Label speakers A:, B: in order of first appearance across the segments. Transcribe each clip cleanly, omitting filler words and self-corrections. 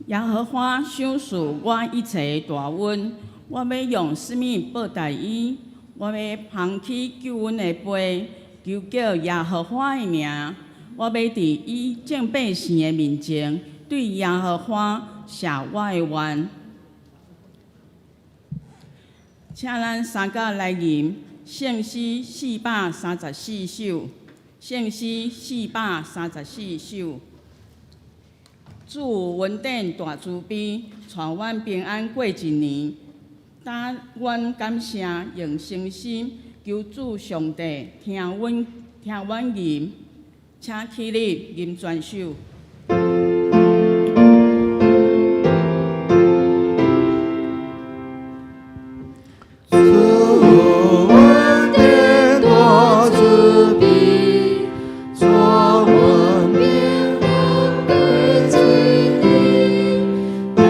A: 耶和華賞賜我一切大恩，我欲用啥物報答伊？我欲捧起救恩的杯，求叫耶和華的名。我欲佇伊眾百姓的面前，對耶和華謝我的願。請咱三甲來吟聖詩434首，聖詩四百三十四首。主有恩典大慈悲，帶阮平安過一年。當阮感謝用誠心求主上帝聽阮吟，請起立吟全首。
B: 主有恩典大慈悲，帶阮平安過一年。當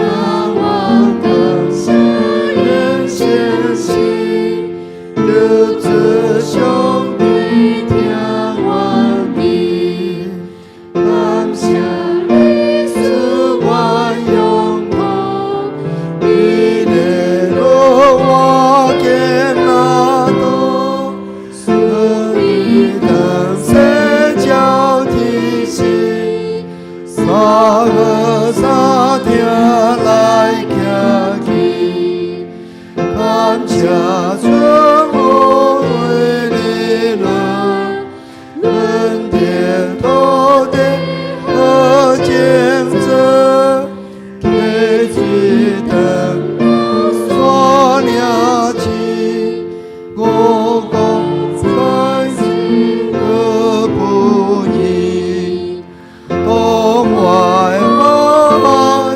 B: 阮感謝用誠心，求主上帝聽阮祈，感謝你賜阮永通，你的路我行哪多，順利登山交提醒，三個三聽來行去，感謝主我為你論，恩典土地何見證，溪水登山嶺去，五穀產子各不一，當我的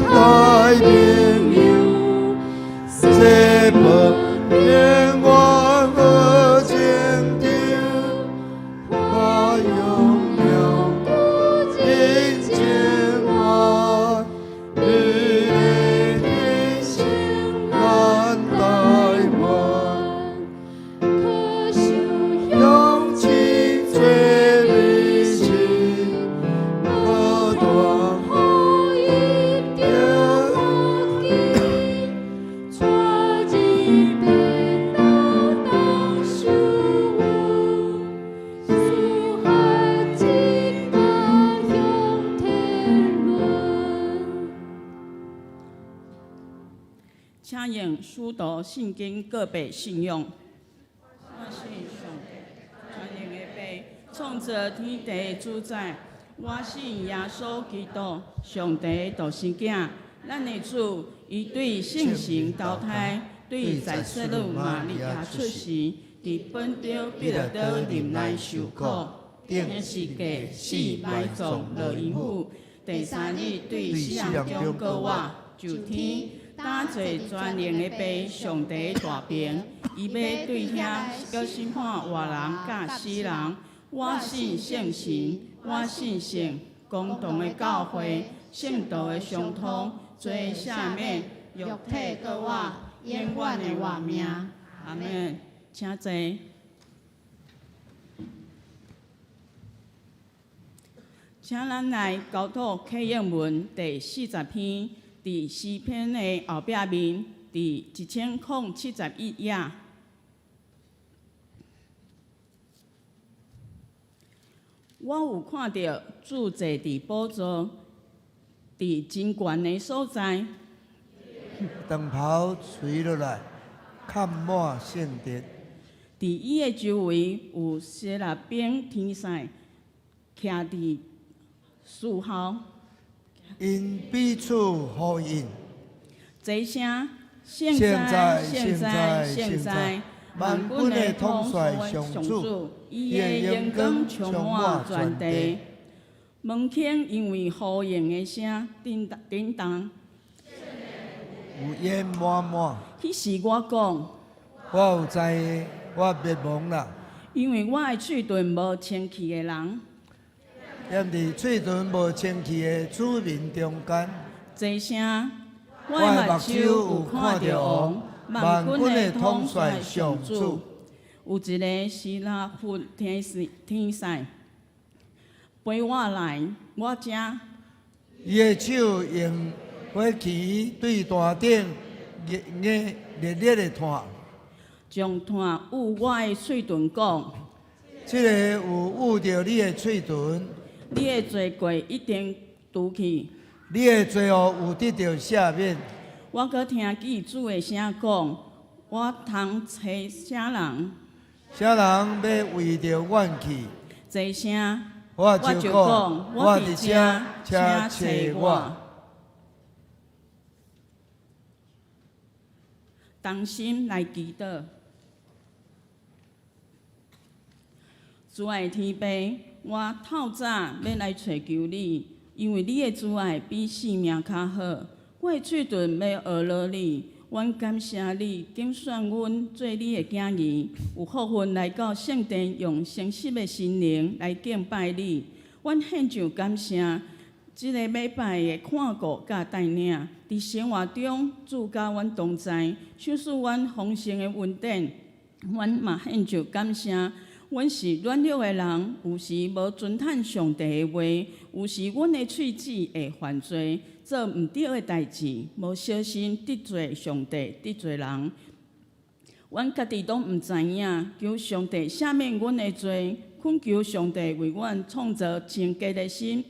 B: 大朋友，這本願我何堅定，我榮耀迎接我，你的天心難台灣，勇氣最美情，不斷
A: 請用使徒信經告白信仰。我信上帝，全能的父，創造天地主宰。我信耶穌基督，上帝的獨生囝，咱的主，伊對聖神投胎，對載說女瑪利亞出世，佇本丟彼拉多忍耐受苦，釘十字架死埋葬落陰府，第三日對死人中復活，上天，搭坐全能的父上帝大爿，伊欲對遐閣審判活人佮死人。我信聖神，我信聖公同的教會，聖徒的相通，罪赦免，肉體復活，永遠的活命。阿們。請坐。請咱來交托啟應文第40篇，佇詩篇的後壁面，佇1071頁。我有看著主坐佇寶座，佇真懸的所在。
B: 長袍垂落來，崁滿聖殿。
A: 佇伊的周圍有舍拉賓天使徛佇侍候。
B: 𪜶彼此呼應。
A: 齊聲，聖哉，聖哉，聖哉！萬軍的統帥上主，伊的榮光充滿全地。門框因為呼應的聲震震動。
B: 有煙滿滿。
A: 彼時我講，
B: 我有知影，我滅亡啦。
A: 因為我的喙唇無清氣的人。
B: 踮佇喙唇無清氣的子民中間。
A: 齊聲，我的目睭有看著王，萬軍的統帥上主。有一个舍拉弗天使，天使飛我來我遮。
B: 伊的手用火旗對壇頂熱熱烈烈的炭。
A: 將炭捂我的喙唇講，
B: 這个有捂著你的喙唇，
A: 你的罪過已經除去。
B: 你的罪惡有得著赦免。
A: 我閣聽見主的聲講，我通揣啥人？
B: 啥人欲為著阮去？
A: 這聲
B: 我就
A: 就
B: 講，
A: 我
B: 我佇遮，請揣我。
A: 同心來祈禱。慈愛天父，我透早欲來揣求你，因為你的慈愛比性命較好。我的喙唇欲學落你，阮感謝你揀選阮做你的囝兒，有福分來到聖殿，用誠實的心靈來敬拜你。阮獻上感謝，這个禮拜的看顧佮帶領，佇生活中主佮阮同在，賞賜阮豐盛的恩典。阮嘛獻上感謝，阮是軟弱的人，有時無遵趁上帝的話，有時阮的喙齒會犯罪，做毋對的代誌，無小心得罪上帝，得罪人。阮家己攏毋知影，求上帝赦免阮的罪，懇求上帝為阮創造清潔的心，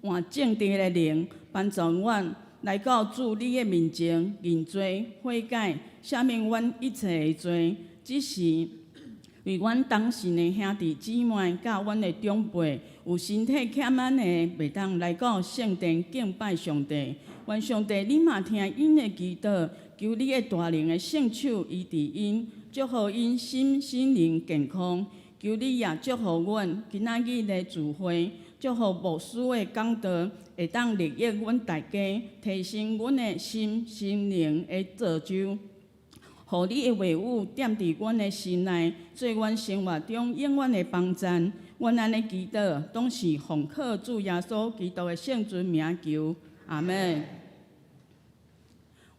A: 換正直的靈，幫助阮來到主你的面前認罪悔改，赦免阮一切的罪。只是為阮同信的兄弟姊妹，佮阮的長輩有身體欠安的，袂當來到聖殿敬拜上帝。願上帝你嘛聽𪜶的祈禱，求你的大能的聖手醫治𪜶，祝福𪜶身心靈健康。求你也祝福阮今仔日的聚會，祝福牧師的講道，會當利益阮大家，提升阮的心心靈的造就。予你的話語踮佇阮的心內，做阮生活中永遠的幫贊。阮按呢祈禱，攏是奉靠主耶穌基督的聖尊名求，阿們。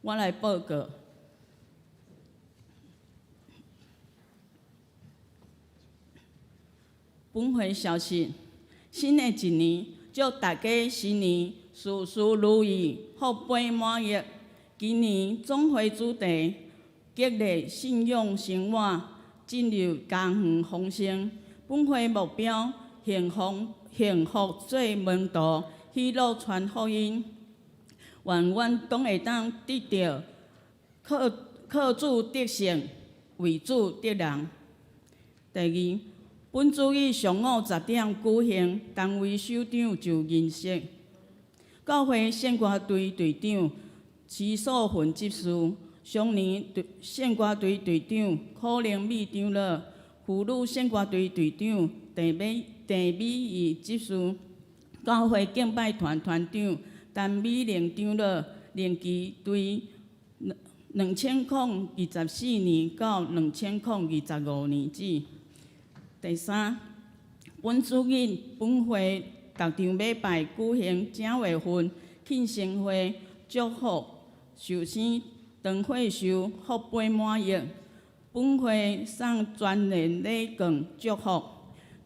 A: 我來報告。本會消息：新的一年，祝大家新年事事如意，福杯滿溢。今年總會主題：激勵信仰生活，進入家園豐盛。本會目標：幸福幸福做門徒，喜樂傳福音。願阮攏會當得著靠靠主得勝，為主得人。第二，本主日上午10點舉行單位首長就任式。教會聖歌隊隊長徐素芬執事，少年隊聖歌隊隊長柯玲美長老，婦女聖歌隊隊長鄭美鄭美儀執事，教會敬拜團團長陳美玲長老，任期對2024年到2025年止。第三，本主日本會逐場禮拜舉行正月份慶生會，祝福壽星陳惠秀福杯滿溢。本會送全年禮券祝福。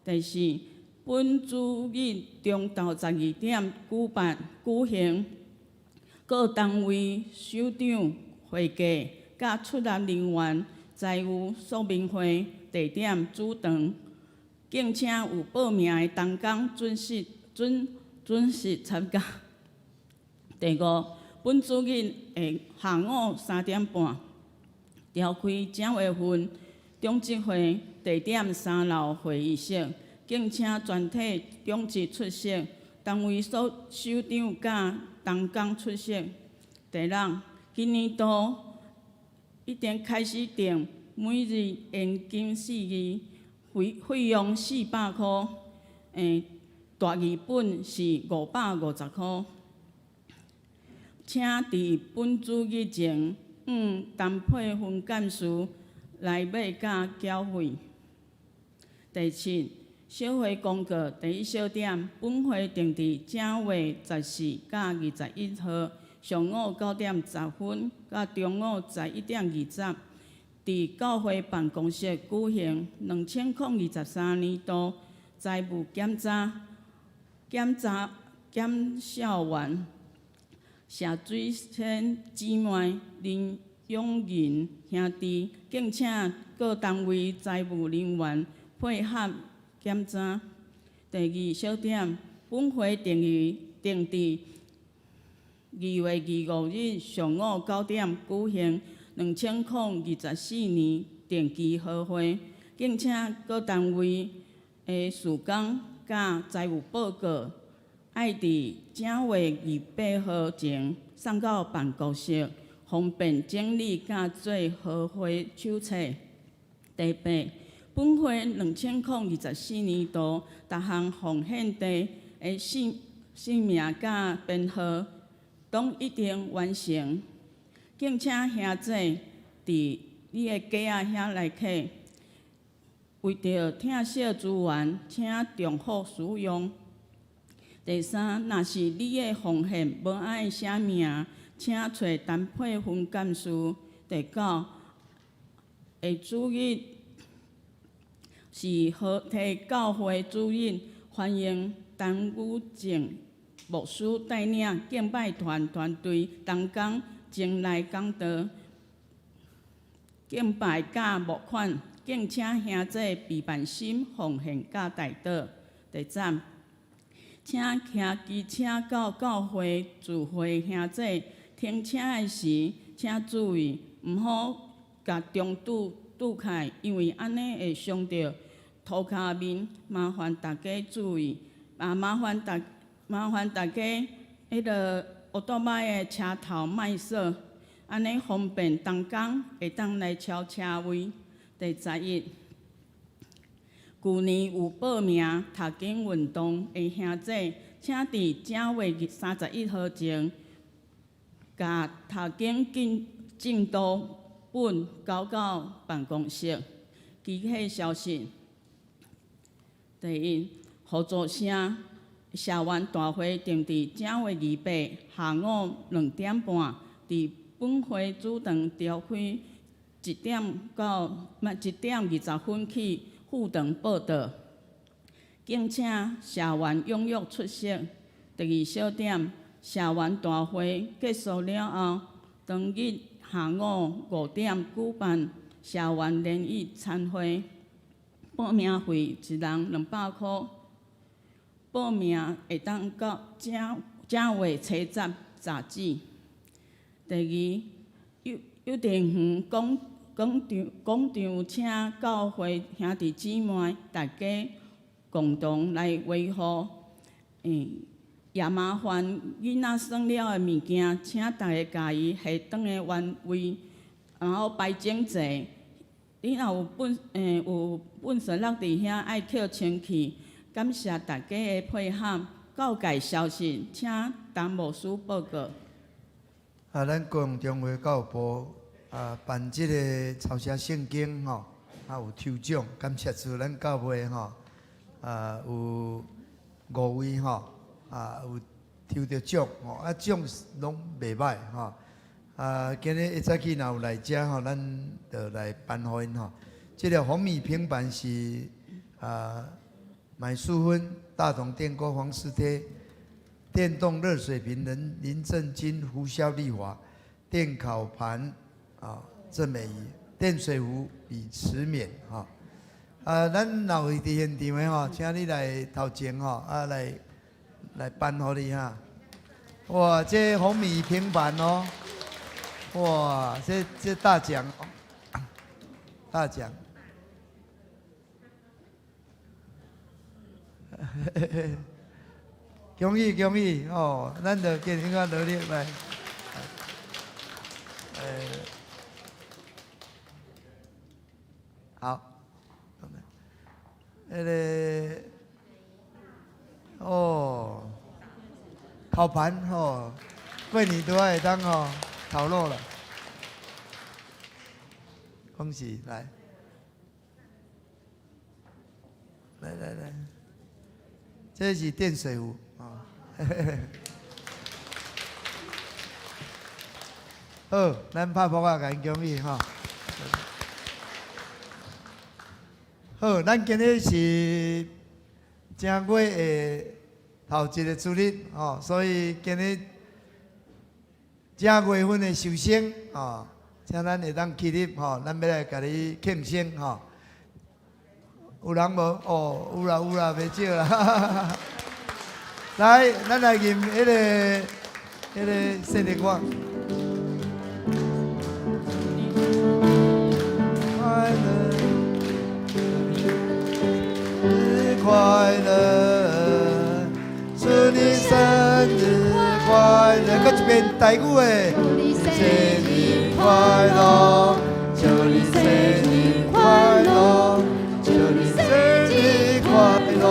A: 第四，本主日中晝12點舉辦舉行各單位首長會計佮出納人員財務說明會，地點主堂，敬請有報名的同工準時準準時參加。第五，本主日的下午3點半，召開正月份長執會，地點三樓會議室，敬請全體長執出席，單位所首長佮同工出席。第六，今年度已經開始訂每日研經釋義，費費用400箍，大義本是550箍。請佇本主日前，向陳佩芬幹事來買佮繳費。第七，小會公告第一小點，本會定佇正月14佮21號上午9點10分，到中午11點20，佇教會辦公室舉行2023年度財務檢查檢查檢校員。謝水仙姊妹林永仁兄弟，敬請各單位財務人員配合檢查。第二小點，本會定佇2月25日上午9點舉行2024年定期例會，敬請各單位的事工佮財務報告，愛佇正月28號前送到辦公室，方便整理佮做例會手冊。第八，本會2024年度逐項奉獻地的姓名佮編號，攏已經完成，敬請兄姊佇你的格仔遐來摕。為著疼惜資源，請重複使用。第三，若是你的奉獻無愛寫名，請揣陳佩芬幹事。第九，的主日是和提教會主日，歡迎陳宇正牧師帶領敬拜團團隊同工前來講道、敬拜佮募款，敬請兄姊備辦心奉獻佮代禱。第十，請騎機車到教會聚會兄姊停車的時，請注意，毋好共中柱拄開，因為按呢會傷著塗跤面，麻煩大家注意。啊，麻煩大家，彼个歐多擺的車頭莫鎖，按呢方便同工會當來抄車位。第11，舊年有報名讀經運動的兄姊，請佇正月31號前，共讀經進度本交到辦公室。其他消息，第一，合作社社員大會定佇正月28下午2點半，佇本會主場召開，1點到毋1點20分起赴場報到。敬請社員踴躍出席。第二小點，社員大會結束了後，當日下午5點舉辦社員聯誼餐會，報名費一人200箍。報名會當到正正月初十截止。第二，幼稚園廣場請教會兄弟姊妹大家共同來維護。也麻煩囡仔耍了的物件，請大家共伊下轉來原位，然後擺整齊。你若有糞埽落佇遐，愛抾清去。感謝大家的配合。教界消息，請陳牧師報告。
B: 啊，咱高雄中會教育部啊辦這个抄寫聖經吼，啊有抽獎，感謝主，咱教會吼啊有五位吼啊有抽著獎吼，啊獎攏袂䆀吼。啊，今日一早起若有來遮吼，咱就來頒予𪜶吼。這个紅米平板是啊買樹芬大同電鍋黃絲貼。電動熱水瓶林林正金胡蕭麗華，電烤盤啊鄭美儀，電水壺李慈勉哈。啊，咱若有佇現場的吼，請你來頭前吼，啊來頒予你哈。哇，這紅米平板哦，哇，這大獎，大獎。恭喜恭喜哦！咱就繼續較努力來。好，彼个哦，烤盤吼，過年都會當吼烤肉了。恭喜，來，來來來，這是電水壺。好，咱拍噗仔，共𪜶恭喜吼。好，咱今日是正月的頭一个主日吼，所以今日正月份的壽星吼，請咱會當起立吼，咱欲來共你慶生吼。有人無？哦，有啦有啦，袂少啦。來，咱來吟彼個生日歌。快樂，日快樂，祝你生日快樂。閣一遍台語的。
C: 祝你生
B: 生
C: 日
B: 日
C: 快
B: 快
C: 樂，
B: 樂，祝你生日快樂，祝你生日快樂，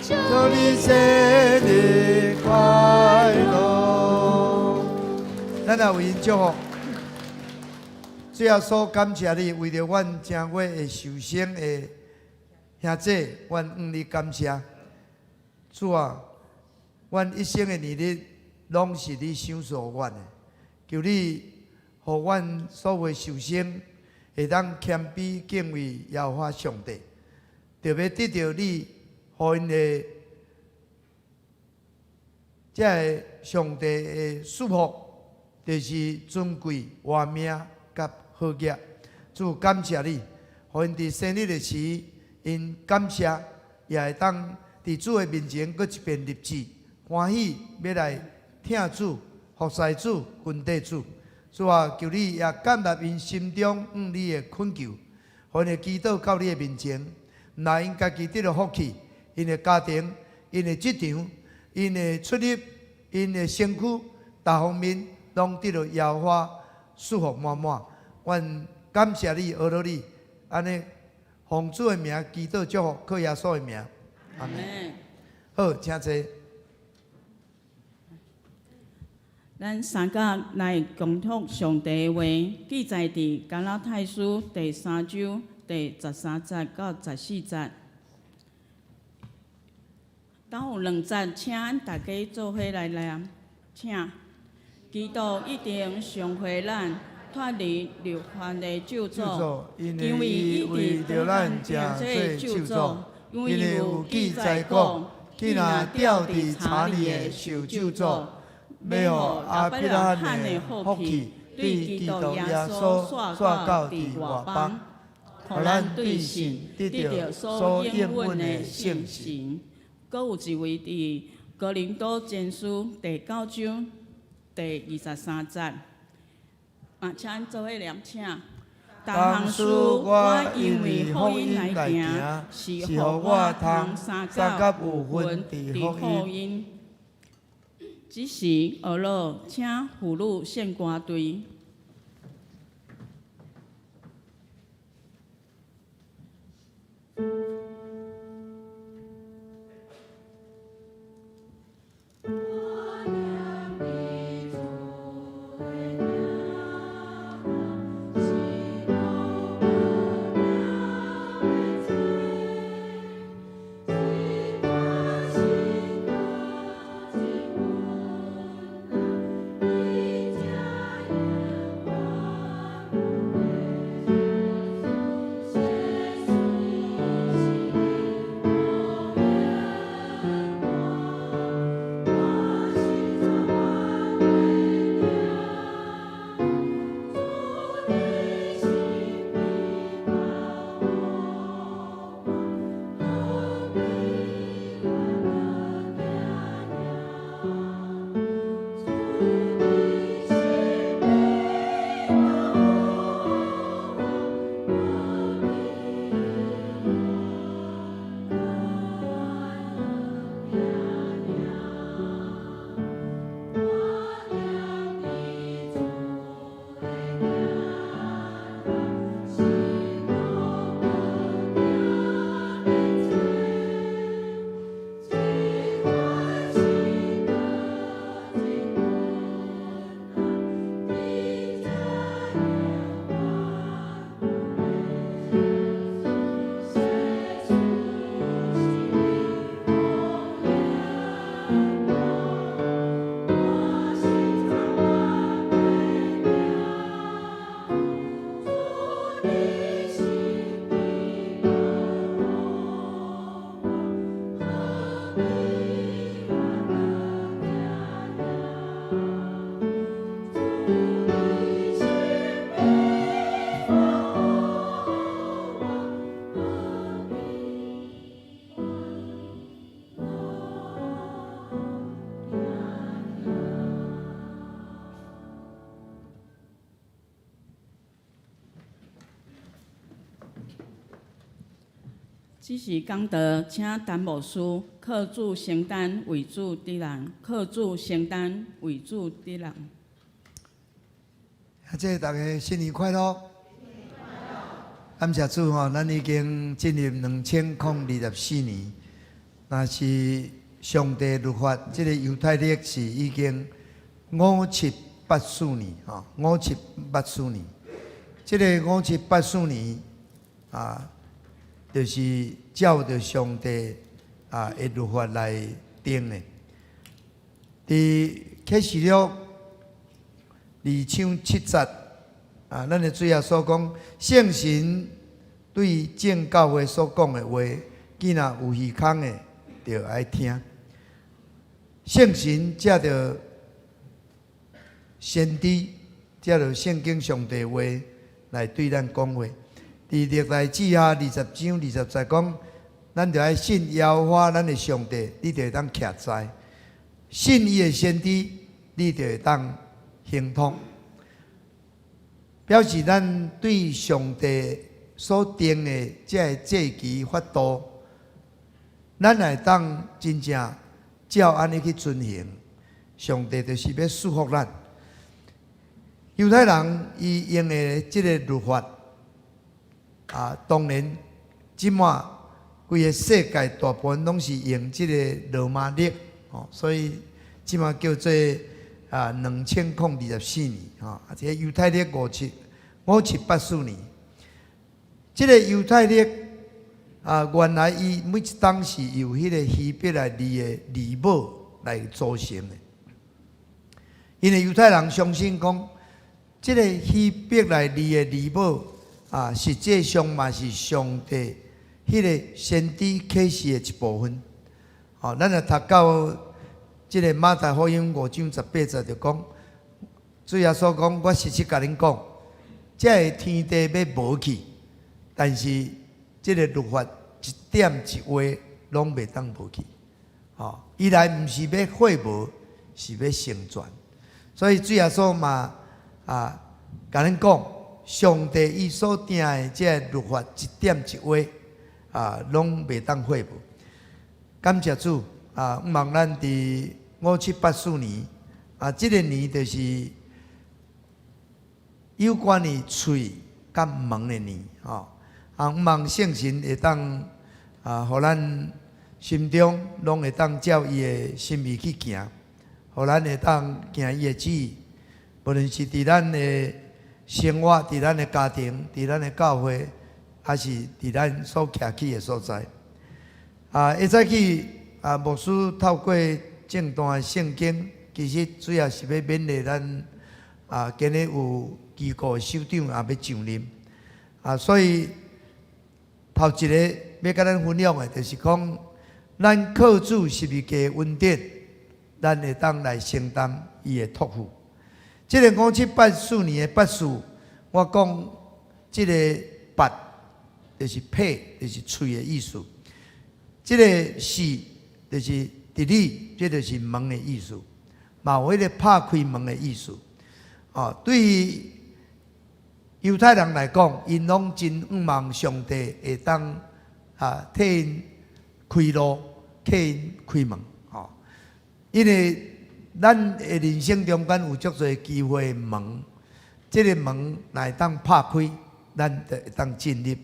B: 祝你生日快樂。咱來為𪜶祝福。主耶穌，感謝你，為著阮正月的壽星的兄姐，阮向你感謝。主啊，阮一生的年日，攏是你賞賜予阮的。求你，予阮所有的壽星會當謙卑敬畏耶和華上帝，特別得著你予𪜶的這个上帝的祝福，就是尊貴、活命佮好業。主感謝你，予𪜶佇生日的時，𪜶感謝，也會當佇主的面前閣一遍立志，歡喜欲來疼主、服侍主、跟綴主。主啊，求你也感納𪜶心中向你的懇求，予𪜶的祈禱到你的面前，毋但𪜶家己得著福氣，𪜶的家庭、𪜶的職場、𪜶的出入、𪜶的身軀，逐方面攏得著耶和華祝福滿滿。阮感謝你，阿羅你，按呢奉主的名祈禱祝福，靠耶穌的名，阿們。好，請坐。
A: 咱三甲來共讀上帝的話，記載佇加拉太書第三章第13節到14節。兜有兩節，請恁大家做伙來念，請。基督一定償還咱脫離律法的咒詛，
B: 因為伊為著咱成做咒詛，因為有記載講，囝若吊佇柴裡的受咒詛，欲予亞伯拉罕的福氣對基督耶穌煞到佇外邦，
A: 予咱對信得著所應允的聖神。閣有一位佇哥林多前書第九章第23節，啊，請恁做伙念，請。逐項事我因為福音來行，是予我通相佮有份佇福音。這時，呵咾請婦女獻歌隊。
C: 我
A: 只是講道，請陳牧師靠主承擔為主的人，靠主承擔為主的人。
B: 啊，這逐家新年快樂！感謝主吼，咱已經進入2024年，若是上帝律法，這個猶太曆是已經五七八四年吼，五七八四年，這個五七八四年啊，就是照著上帝的律法來定的。佇啟示錄二章七節啊，咱的主耶穌講，聖神對眾教會所講的話，囝若有耳孔的，就愛聽。聖神藉著先知，藉著聖經上帝話來對咱講話。佇歷代志下20章20節講，咱著愛信耶和華咱的上帝，你就會當徛在；信伊的先知，你就會當亨通。表示咱對上帝所定的這个節期法度，咱會當真正照按呢去遵行，上帝就是欲祝福咱。猶太人伊用的這个律法，啊，當然，這馬規个世界大部分攏是用這个羅馬曆，吼，所以這馬叫做2024年，吼，啊，這个猶太曆5784年，這个猶太曆啊，原來伊每一冬是由彼个希伯來字的字母來組成的，因為猶太人相信講，這个希伯來字的字母啊，實際上嘛是上帝彼个先知啟示的一部分。吼，咱若讀到這个馬太福音5章18節就講，主耶穌講：我實實共恁講，這个天地欲無去，但是這个律法一點一畫攏袂當無去。吼，伊來毋是欲廢無，是欲成全。所以主耶穌嘛共恁講，上帝伊所定的這个律法一點一畫啊，攏袂當廢無。感謝主啊！望咱佇五七八四年啊，這个年就是有關於喙佮門的年吼。啊，望聖神會當啊，予咱心中攏會當照伊的心意去行，予咱會當行伊的旨意，無論是佇咱的生活，佇咱的家庭，佇咱的教會，抑是佇咱所徛起的所在。啊，一早起啊，牧師透過正段的聖經，其實主要是欲勉勵咱啊，今日有機構的首長也欲上任啊，所以頭一个欲共咱分享的，就是講，咱靠主十字架恩典，咱會當來承擔伊的託付。這个五七八四年的八四，我講這个八就是伻，就是喙的意思；這个四就是直理，這就是門的意思。嘛有彼个拍開門的意思。哦，對於猶太人來講，𪜶攏真向望上帝會當替𪜶開路，替𪜶開門。吼，因為咱的人生中間有足濟機會門，這个門若會當拍開，咱就會當進入。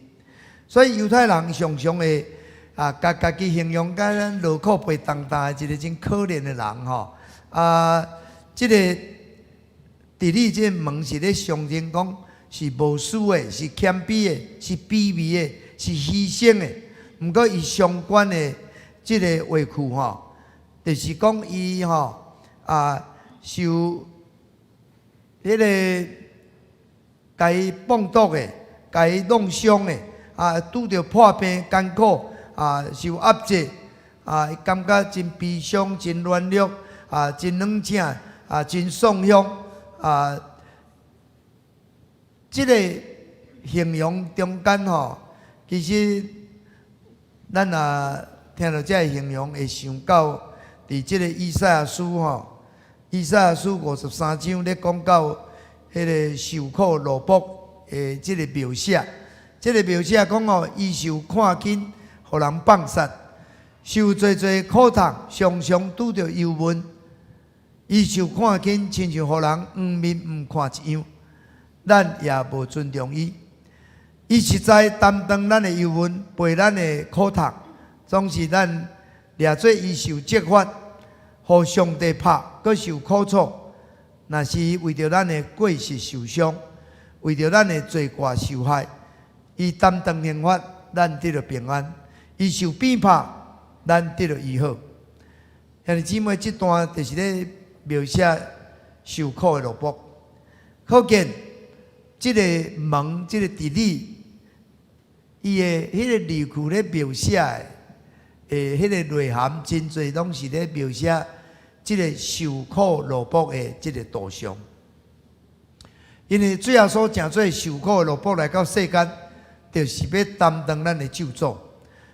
B: 所以猶太人常常會共家己形容共咱勞苦背重擔的一个真可憐的人吼。啊，這个佇你這个門是咧象徵講是無私的，是謙卑的，是卑微的，是犧牲的。毋過伊相關的這个話句吼，就是講伊吼受彼个共伊放毒的，共伊弄傷的，拄著破病艱苦，受壓制，伊感覺真悲傷、真軟弱，真軟正，真喪鄉，這个形容中間吼，其實咱若聽著這个形容，會想到佇這个以賽亞書吼，以賽亞書53章咧講到彼个受苦奴僕的這个描寫，這个描寫講吼，伊受看輕，予予人放殺，受濟濟苦痛，常常拄著憂悶。伊受看輕，親像予人黃面毋看一樣，咱也無尊重伊。伊實在擔當咱的憂悶，背咱的苦痛，總是咱掠做伊受責罰，予上帝拍，閣受苦楚。若是為著咱的過失受傷，為著咱的罪過受害，伊擔當刑罰，咱得著平安；伊受鞭拍，咱得著醫好。兄弟姊妹，這段就是咧描寫受苦的奴僕，可見這个門，這个地理，伊的彼个字句咧描寫的，彼个內涵真濟攏是咧描寫這个受苦奴僕的這个圖像。因為主耶穌成做受苦的奴僕來到世間，就是欲擔當咱的咒詛。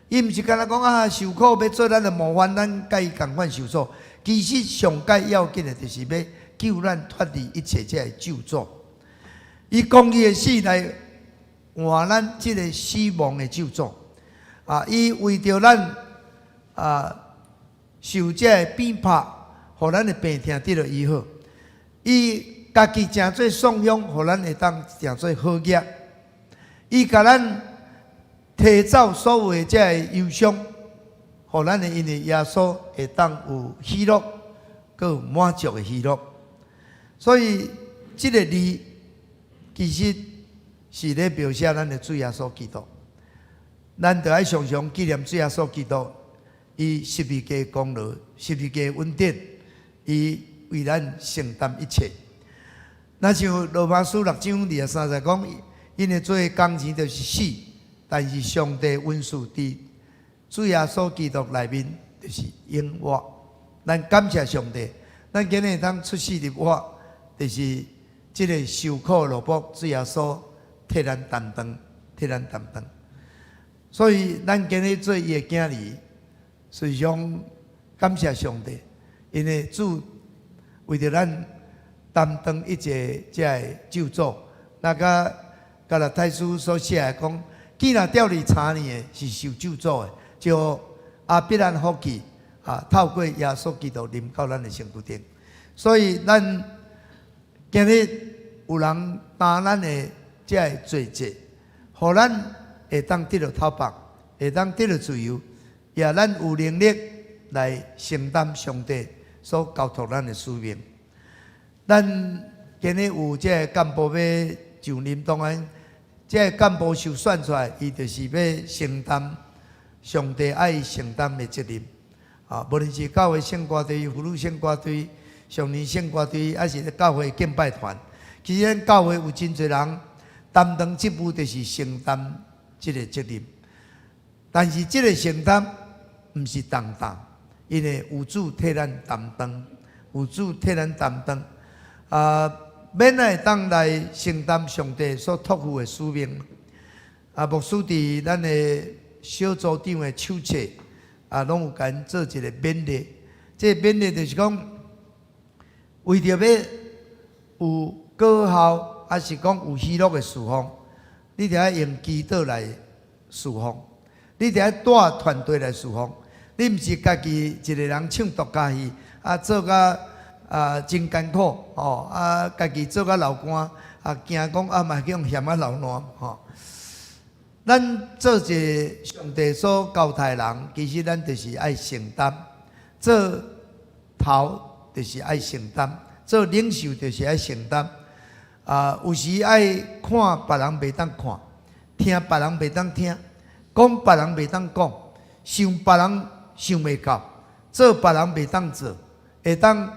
B: 伊毋是干焦講啊，受苦欲做咱的模範，咱共伊仝款受苦。其實上蓋要緊的，就是欲救咱脫離一切這个咒詛。伊公義的死來換咱這个死亡的咒詛。啊，伊為著咱啊受這个鞭拍，予咱的病痛得著醫好。伊家己成做宋鄉，予咱會當成做好額。伊共咱提走所有的這个憂傷，予咱會因為耶穌會當有喜樂，閣有滿足的喜樂。所以這个字其實是咧描寫咱的主耶穌基督。咱著愛常常紀念主耶穌基督，伊十字架功勞、十字架恩典，伊為咱承擔一切。若像羅馬書6章23節講，因為罪的工錢就是死，但是上帝恩賜佇主耶穌基督內面就是永活。咱感謝上帝，咱今日會當出世入活，就是這个受苦的奴僕主耶穌替咱擔當，替咱擔當。所以咱今日做伊的囝兒，實際上感謝上帝，因為主為著咱擔當一切這个咒詛。那個加拉太書所寫的講，囝若調離差呢的，是受咒詛的，就亞伯蘭福氣啊，透過耶穌基督臨到咱的身軀頂。所以咱今日有人擔咱的這个罪責，予咱會當得著透放，會當得著自由，也咱有能力來承擔上帝所交託咱的使命。咱今日有這个幹部欲就任，當然，這个幹部受選出來，伊就是欲承擔上帝愛伊承擔的責任。啊，無論是教會聖歌隊、婦女聖歌隊、少年聖歌隊，抑是教會敬拜團，其實咱教會有真濟人擔當職務，就是承擔這个責任。但是這个承擔毋是重擔，因為有主替咱擔當，有主替咱擔當。啊，欲按怎會當來承擔上帝所託付的使命。啊，牧師佇咱的小組長的手冊啊，攏有共𪜶做一个勉勵。這个勉勵就是講，為著欲有果效，抑是講有喜樂的事奉，你著愛用祈禱來事奉，你著愛帶團隊來事奉。你毋是家己一个人唱獨角戲，啊做甲啊真艱苦吼，啊家己做甲流汗，啊驚講啊嘛去予嫌啊流汗吼。咱做一个上帝所交託的人，其實咱就是愛承擔，做頭就是愛承擔，做領袖就是愛承擔。啊，有時愛看別人袂當看，聽別人袂當聽，講別人袂當講，想別人想袂到，做別人袂當做，會當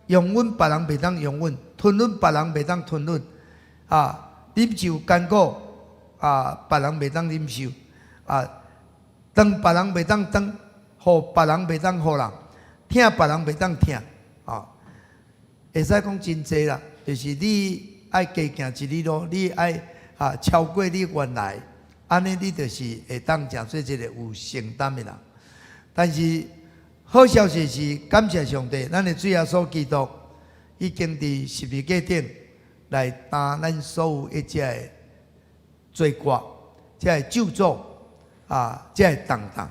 B: 容忍別人袂當容忍，吞忍別人袂當吞忍，啊，忍受艱苦。啊，別人袂當忍受，啊，當別人袂當當，予別人袂當予人，疼別人袂當疼，啊，會使講真濟啦，就是你愛加行一里路，你愛啊超過你原來，按呢你就是會當成做這个有承擔的人。但是好消息是，感謝上帝，咱的主耶穌基督已經佇十字架頂來擔咱所有一切的罪過，這个咒詛啊，啊，才會擔當。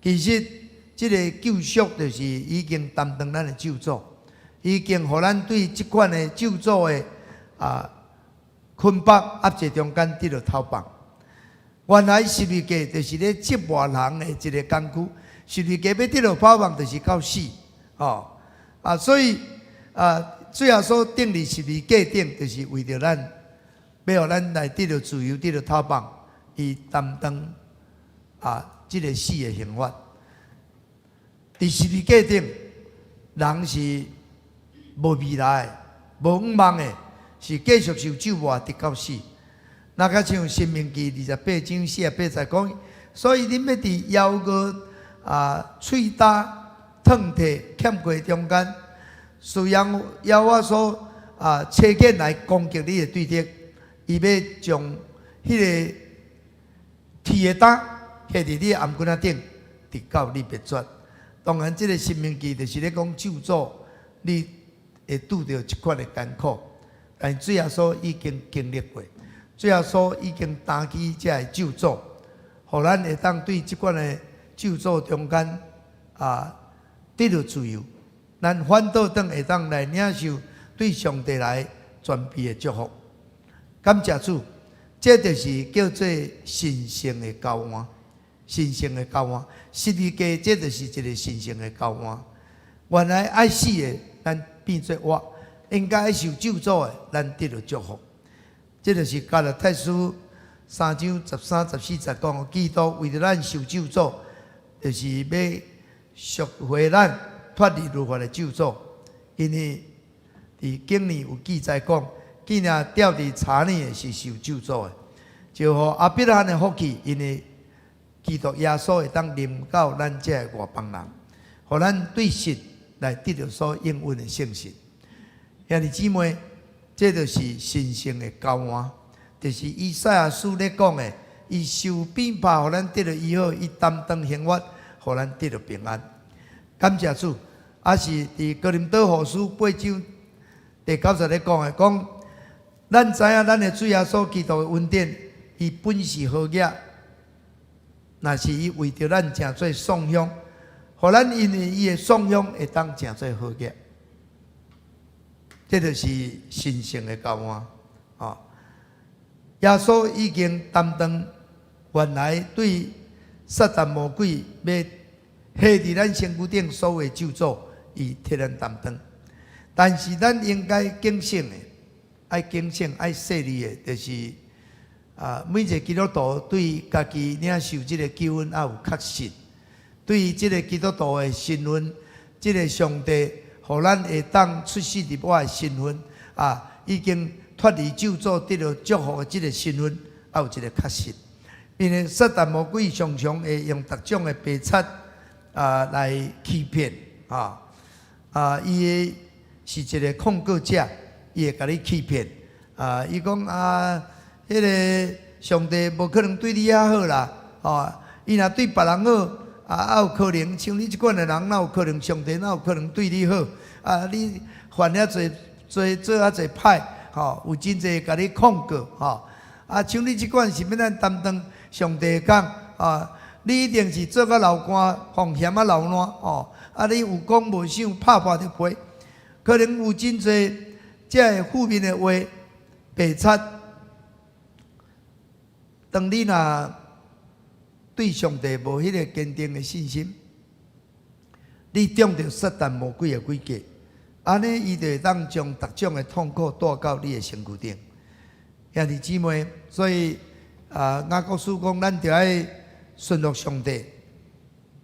B: 其實，這个救贖就是已經擔當咱的咒詛，已經予咱對這款的咒詛的捆綁壓制中間得著釋放。原來十字架就是咧折磨人的一个工具，十字架欲得著釋放，就是到死，吼啊！所以啊，主耶穌釘佇十字架頂，就是為著咱，欲予咱來得著自由，得著釋放，伊擔當這个死的刑罰。佇十字架頂，人是無未來的、無向望的，是繼續受折磨，直到死。若較像《申命記》28章48節講，所以恁欲佇枵餓喙焦、褪退、欠缺中間，使用耶和華所差遣來攻擊你的對敵，伊欲將彼个鐵的擔下佇你的頷頸仔頂，直到你滅絕。當然，這个《申命記》就是咧講咒詛，你會拄著這款的艱苦，但是主耶穌已經經歷過，主耶穌已經擔起這个咒詛，予咱會當對這款的咒詛中間得著自由，咱反倒轉會當來領受對上帝來全備的祝福。感謝主，這就是叫做神聖的交換，神聖的交換。十字架，這就是一个神聖的交換。原來愛死的，咱變做活；應該愛受咒詛的，咱得著祝福。這就是加拉太書3章13、14節講，基督為著咱受咒詛，就是欲贖回咱脫離律法的咒詛。因為佇經裡有記載講，既然吊佇柴裡的是受咒詛的，就予亞伯拉罕的福氣，因為基督耶穌會當臨到咱這个外邦人，予咱對信來得著所應允的聖神。兄弟姊妹，這就是神聖的交換，就是以賽亞書咧講的，伊受鞭拍，予咱得著醫好；伊擔當刑罰，予咱得著平安。感謝主，抑是佇哥林多後書8章第9節咧講的，講咱知影咱的主耶穌基督的恩典，伊本是好額，若是伊為著咱成做喪享，予咱因為伊的喪享會當成做好額。這就是神聖的交換，哦！耶穌已經擔當原來對撒旦魔鬼欲下佇咱身軀頂所有的咒詛，伊替咱擔當。但是咱應該警醒的，愛警醒、愛細膩的，就是每一个基督徒對家己領受這个救恩也有確信，對這个基督徒的身份，這个上帝予咱會當出世入活的身份，已經脫離咒詛得著祝福的這个身份，也有一个確信。因為撒旦魔鬼常常會用各種的白賊來欺騙，伊是一个控告者，伊會共你欺騙，伊講啊，彼个上帝無可能對你遐好啦，吼，伊若對別人好，啊，有可能像你這款的人，哪有可能上帝哪有可能對你好？啊，你犯遐濟濟做遐濟歹，吼，有真濟共你控告，吼，啊，像你這款是欲按怎擔當上帝的工啊？你一定是做甲流汗，奉獻啊流爛，吼，啊，你有講無想，拍破就皮，可能有真濟這个負面的話，白賊。當你若對上帝無彼个堅定的信心，你中著撒旦魔鬼的詭計，按呢伊就會當將逐種的痛苦帶到你的身軀頂。兄弟姊妹，所以雅各書講，咱著愛順服上帝。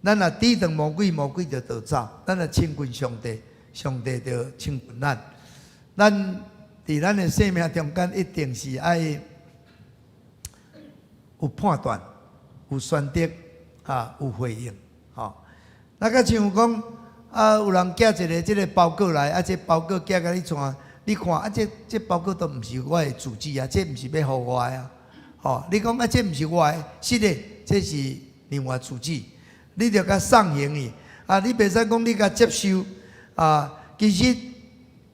B: 咱若抵擋魔鬼，魔鬼就逃走；咱若親近上帝，上帝就親近咱。咱佇咱的生命中間，一定是愛有判斷、有選擇、有回應，吼。那較像講，有人寄一个這个包裹來，啊，這包裹寄共你帶，你看啊，這包裹都毋是我的住址啊，這毋是欲予我的啊，吼。你講啊，這毋是我的，是的，這是另外住址，你著共送行去，啊，你袂使講你共接受，啊，其實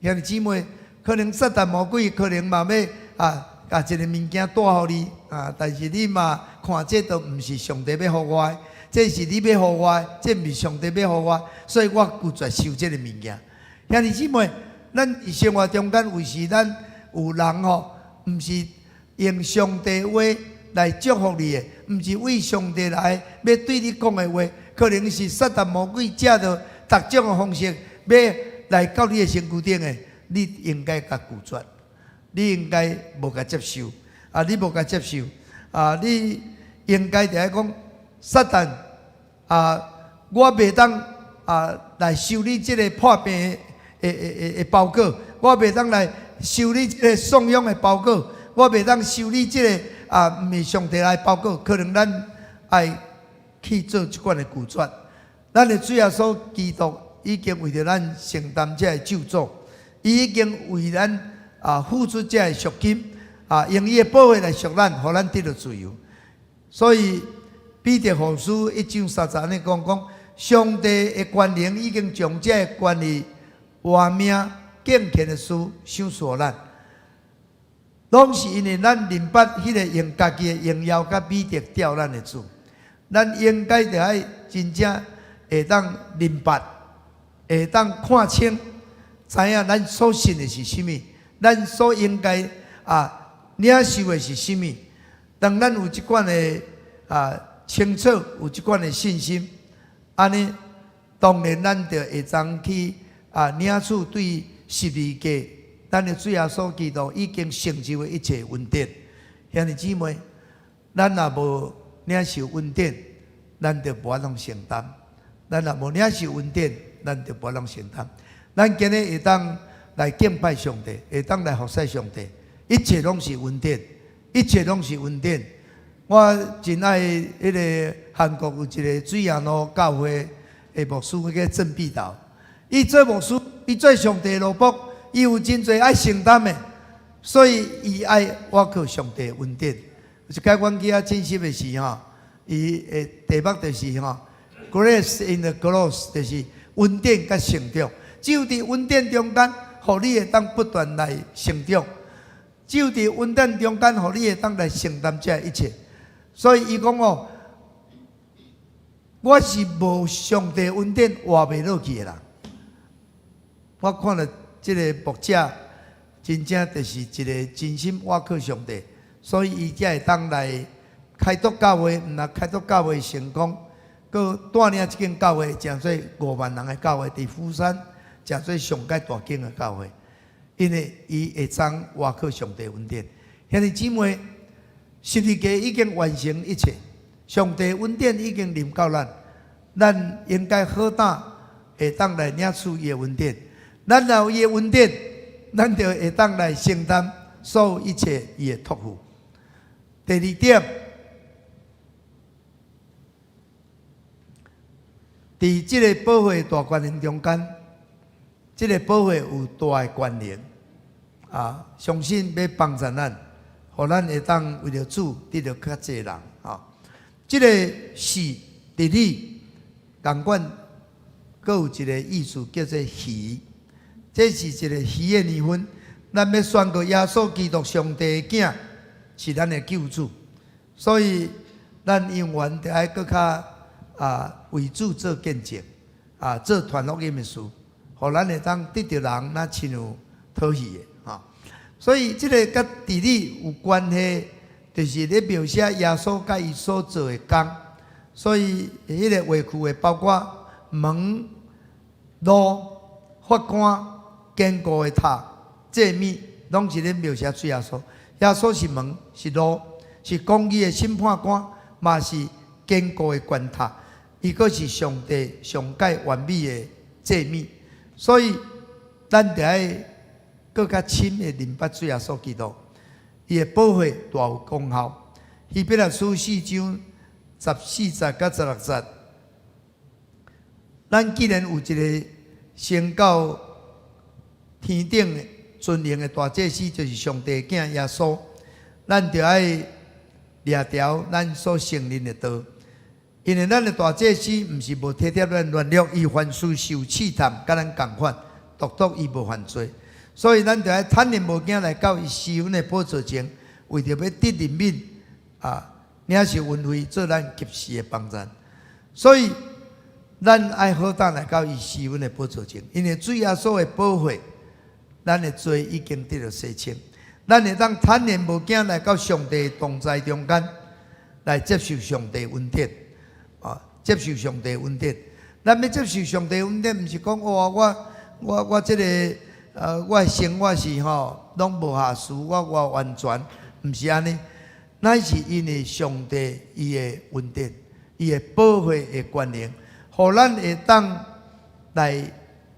B: 兄弟姊妹，可能撒旦魔鬼可能嘛欲。共一个物件帶予你啊，但是你嘛看這都毋是上帝欲予我的，這是你欲予我的，這毋是上帝欲予我，所以我拒絕收這个物件。兄弟姊妹，咱佇生活中間有時咱有人吼，毋是用上帝話來祝福你的，毋是為上帝來欲對你講的話，可能是撒旦魔鬼藉著逐種的方式欲來到你的身軀頂的，你應該共拒絕，你應該無共接受，啊，你無共接受，啊，你應該就愛講撒旦啊，我袂當啊來收你這个破病的的的的包裹，我袂當來收你這个送養的包裹，我袂當收你這个啊，毋是上帝來包裹，可能咱愛去做這款的拒絕。咱的主耶穌基督已經為著咱承擔這个咒詛，伊已經為咱啊付出這个贖金，啊，用伊的寶血來贖咱，予咱得著自由。所以彼得後書一章三節按呢講講，上帝的權能已經將這个權利活命敬虔的事賞賜予咱，攏是因為咱認捌彼个用家己的榮耀佮美德吊咱的主，咱應該著愛真正會當認捌，會當看清，知影咱所信的是啥物，咱所應該啊領受的是啥物。當咱有這款的啊清楚，有這款的信心，按呢，當然咱就會當去啊領取對十字架，咱的主耶穌基督已經成就的一切恩典。兄弟姊妹，咱若無領受恩典，咱就無法度承擔；咱若無領受恩典，咱就無法度承擔。咱今日會當來敬拜上帝，會當來服侍上帝，一切攏是恩典，一切攏是恩典。我真愛彼个韓國有一个水陽路教會的牧師叫鄭必道，伊做牧師，伊做上帝奴僕，伊有真濟愛承擔的，所以伊愛倚靠上帝的恩典。有一擺阮去遐進修的時吼，伊的題目就是吼，Grace in the growth，就是恩典佮成長。只有佇恩典中間，予你會當不斷來成長；只有佇恩典中間，予你會當來承擔這一切。所以伊講哦，我是無上帝恩典活袂落去的人。我看著這个牧者，真正就是一个真心倚靠上帝，所以伊才會當來開拓教會，毋但開拓教會成功，閣帶領這間教會，成做5萬人的教會，佇釜山成做上蓋大間的教會，因為伊會當倚靠上帝恩典。兄弟姊妹，十字架已經完成一切，上帝恩典已經臨到咱，咱應該好膽會當來領取伊的恩典。咱若有伊的恩典，咱就會當來承擔所有一切伊的託付。第二點，佇這个寶血大權能中間，這个寶血有大的權能，啊，相信欲幫助咱，予咱會當為著主得著較濟人，吼。這个是治理，仝款，閣有一个意思叫做魚，這是一个魚的年份。咱欲宣告耶穌基督上帝的囝是咱的救主，所以咱永遠著愛閣較啊為主做見證，啊做傳福音的事，予咱會當得著人，若親像討魚的吼。所以這个佮治理有關係，就是咧描寫耶穌佮伊所做的工。所以彼个畫區會包括門、路、法官、堅固的塔、祭物，攏是咧描寫主耶穌。耶穌是門，是路，是公義的審判官，嘛是堅固的關塔。伊閣是上帝上蓋完美的祭物。所以，咱著愛閣較深的認捌主耶穌基督，伊的寶血大有功效。希伯來書四章十四節佮十六節，咱既然有一个升到天頂的尊榮的大祭司，就是上帝的囝耶穌，咱著愛掠牢咱所承認的道。因為咱的大祭司毋是無體貼咱軟弱，伊凡事受試探，佮咱仝款，獨獨伊無犯罪，所以咱著愛坦然無驚來到伊施恩的寶座前，為著欲得憐憫啊，領受恩惠，做咱及時的幫贊。所以，咱愛好膽來到伊施恩的寶座前，因為主耶穌的寶血，咱的罪已經得著洗清。咱會當坦然無驚來到上帝同在中間，來接受上帝恩典，啊，接受上帝恩典。咱欲接受上帝恩典，毋是講哇，我這個我的生活是吼攏無瑕疵，我完全，毋是按呢，乃是因為上帝伊的恩典，伊的寶血的權能，予咱會當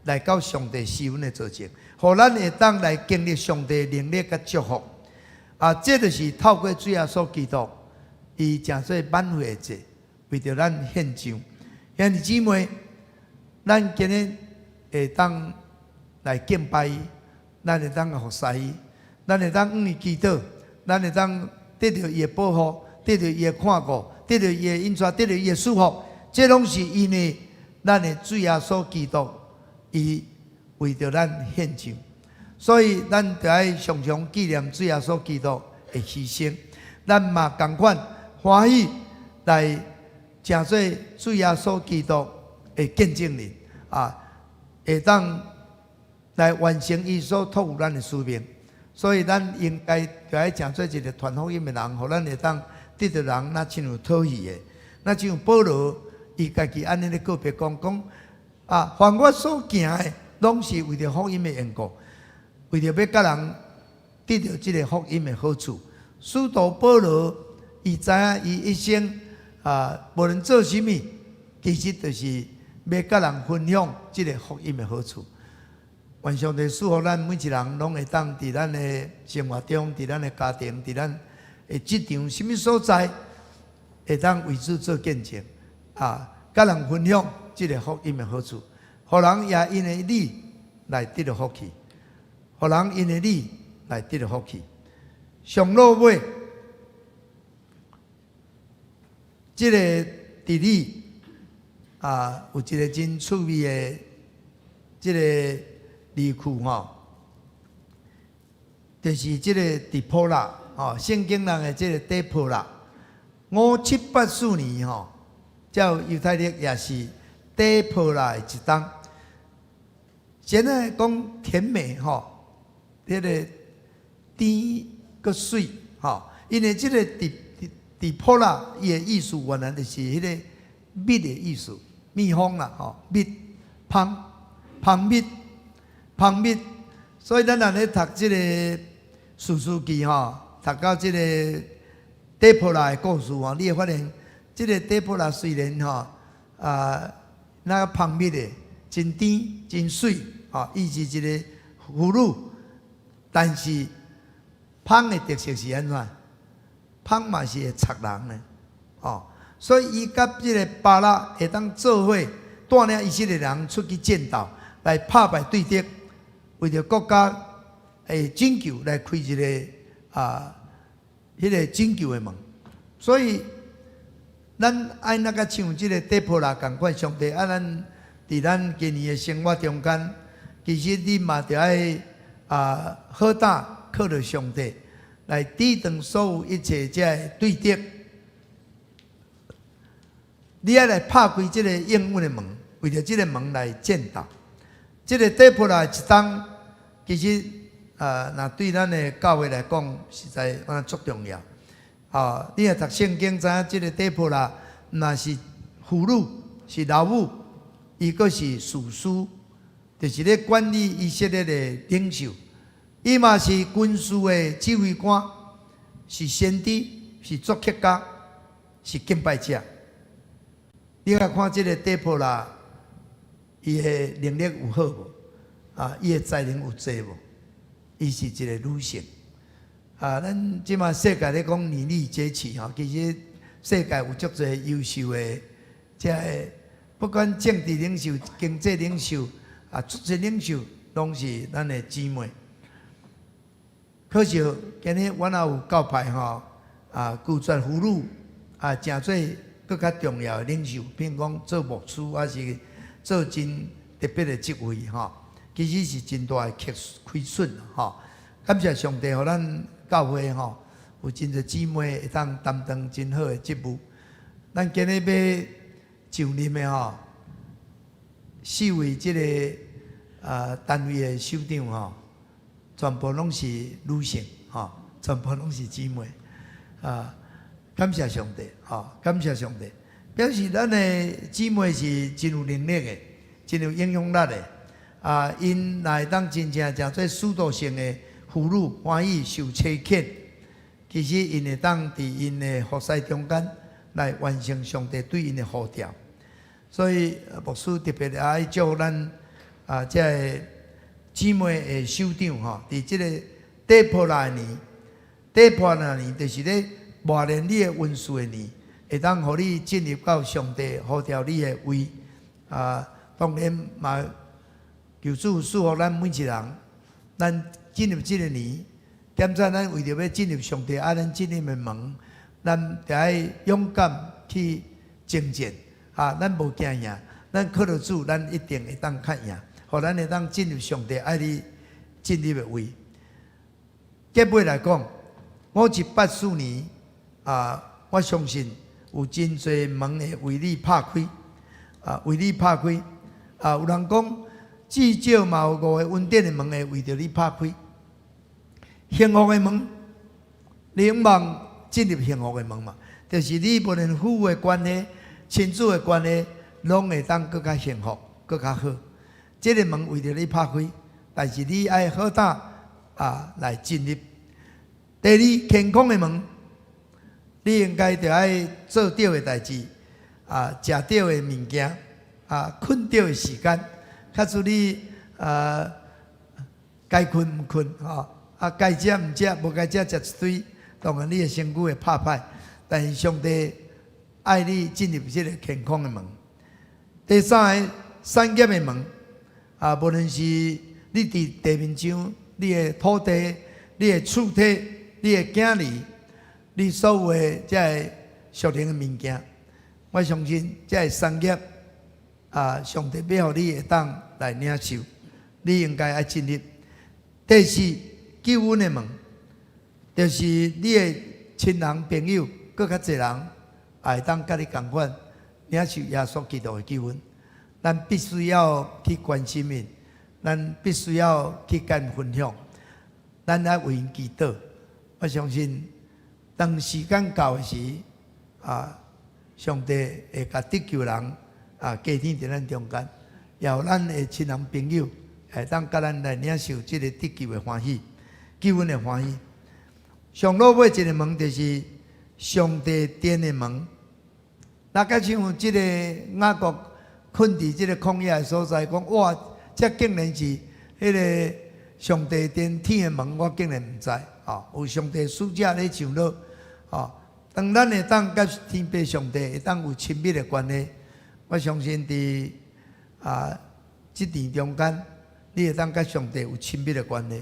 B: 來到上帝施恩的座前，予咱會當來經歷上帝能力佮祝福。啊，這就是透過主耶穌基督，伊成做挽回的祭，為著咱獻上。兄弟姊妹，咱今日會當來敬拜伊，咱會當服侍伊，咱會當向伊祈禱，咱會當得著伊的保護，得著伊的看顧，得著伊的引帶，得著伊的祝福。這攏是因為咱的主耶穌基督，伊為著咱獻上，所以咱著愛常常紀念主耶穌基督的犧牲。咱嘛仝款歡喜來成做主耶穌基督的見證人啊，會當來完成伊所託付咱的使命。所以咱應該著愛成做一個傳福音的人，予咱會當得著人，若親像討戲的，若親像保羅，伊家己按呢咧告白講講啊，凡我所行的，攏是為著福音的緣故，為著欲佮人得著這个福音的好處。使徒保羅，伊知影伊一生啊，無論做啥物，其實就是欲佮人分享這个福音的好處。願上帝賜福咱每一人，攏會當佇咱的生活中，佇咱的家庭，佇咱的職場，啥物所在，會當為主做見證，啊，佮人分享這个福音的好處，予人也因為你來得著福氣，予人因為你來得著福氣。上落尾，這个佇你啊，有一个真趣味的這个字句吼，就是這个底波拉吼，聖經人的這个底波拉，5784年吼，照猶太曆也是底波拉的一冬。現在講甜美吼，彼个甜閣媠吼，因為這个底波拉伊的意思原來就是彼个蜜的意思，蜜蜂啦吼，蜜蜂蜂蜜。蜂蜜，所以咱若咧讀這个士師記吼，讀到這个底波拉的故事吼，你會發現，這个底波拉雖然吼啊，若蜂蜜的真甜真媠吼，伊是一个婦女，但是蜂的特色是按怎？蜂嘛是會插人的，吼，所以伊佮這个巴拉會當做伙帶領以色列人出去戰鬥，來拍敗對敵。為著國家的拯救來開一个啊，彼个拯救的門，所以咱愛若共像這个底波拉仝款，上帝啊，咱佇咱今年的生活中間，其實你嘛著愛啊好膽靠著上帝來抵擋所有一切這个對敵，你愛來拍開這个應允的門，為著這个門來戰鬥。這个底波拉一冬，其實啊，若對咱的教會來講，實在啊足重要。啊，你若讀聖經知影，這个底波拉毋是婦女，是老母，伊閣是士師，就是咧管理以色列的領袖。伊嘛是軍事的指揮官，是先知，是作曲家，是敬拜者。你來看這个底波拉，伊的能力有好無？啊，伊的才能有濟無？伊是一个女性。啊，咱這馬世界咧講女力崛起吼，其實世界有足濟優秀的，這个不管政治領袖、經濟領袖啊，足濟領袖攏是咱的姊妹。可惜今日阮也有教派吼，啊，拒絕婦女啊，誠做閣較重要的領袖，比如講做牧師，還是做真特別的職位吼，其實是真大的虧損吼。感謝上帝，予咱教會吼，有真濟姊妹會當擔當真好的職務。咱今日欲就任的吼，四位這个單位的首長吼，全部攏是女性吼，全部攏是姊妹啊！感謝上帝吼，感謝上帝，表示咱的姊妹是真有能力的，真有影響力的。啊，𪜶若會當真正誠做使徒性的婦女，歡喜受差遣，其實𪜶會當佇𪜶的服侍中間來完成上帝對𪜶的呼召。所以牧師特別愛祝咱這个姊妹的首長吼，佇這個底波拉的年，底波拉年就是咧磨練你的恩賜的年，會當予你進入到上帝呼召你的位。啊，當然嘛，求主賜福咱每一人，咱進入這个年，檢查咱為著欲進入上帝愛咱進入的門，咱著愛勇敢去征戰。啊，咱無驚贏，咱靠著主，咱一定會當較贏，予咱會當進入上帝愛你進入的位。結尾來講，5784年啊，我相信有真濟門會為你拍開，啊，為你拍開。啊，有人講，至少嘛有五个恩典的門會為著你拍開。幸福的門，你勇望進入幸福的門嘛？就是你無論夫婦的關係、親子的關係，攏會當閣較幸福、閣較好。這个門為著你拍開，但是你愛好膽啊來進入。第二，健康的門，你應該著愛做對的代誌，啊，食對的物件，啊，睏對的時間。假使你該睏毋睏吼，啊，該食毋食，無該食食一堆，當然你的身軀會拍歹。但是上帝愛你進入這个健康的門。第三个產業的門，啊，無論是你佇地面上，你的土地、你的厝體、你的囝兒，你所有的這个屬靈的物件，我相信這个產業啊，上帝欲予你會當來領受，你應該愛進入。第四，救恩的門，就是你的親人朋友，閣較濟人也會當佮你仝款領受耶穌基督的救恩。咱必須要去關心𪜶，咱必須要去共𪜶分享，咱愛為𪜶祈禱。我相信，當時間到的時，啊，上帝會共得救人啊，加添佇咱中間，也有咱的親人朋友會當佮咱來領受這个得救的歡喜、救恩的歡喜。上落尾一个門就是上帝殿的門。若敢像這个雅各睏佇這个曠野的所在，講哇，這竟然是彼个上帝殿天的門，我竟然毋知。吼，有上帝使者咧上落，吼，當咱會當佮天父上帝會當有親密的關係，我相信佇這段中間，你會當佮上帝有親密的關係，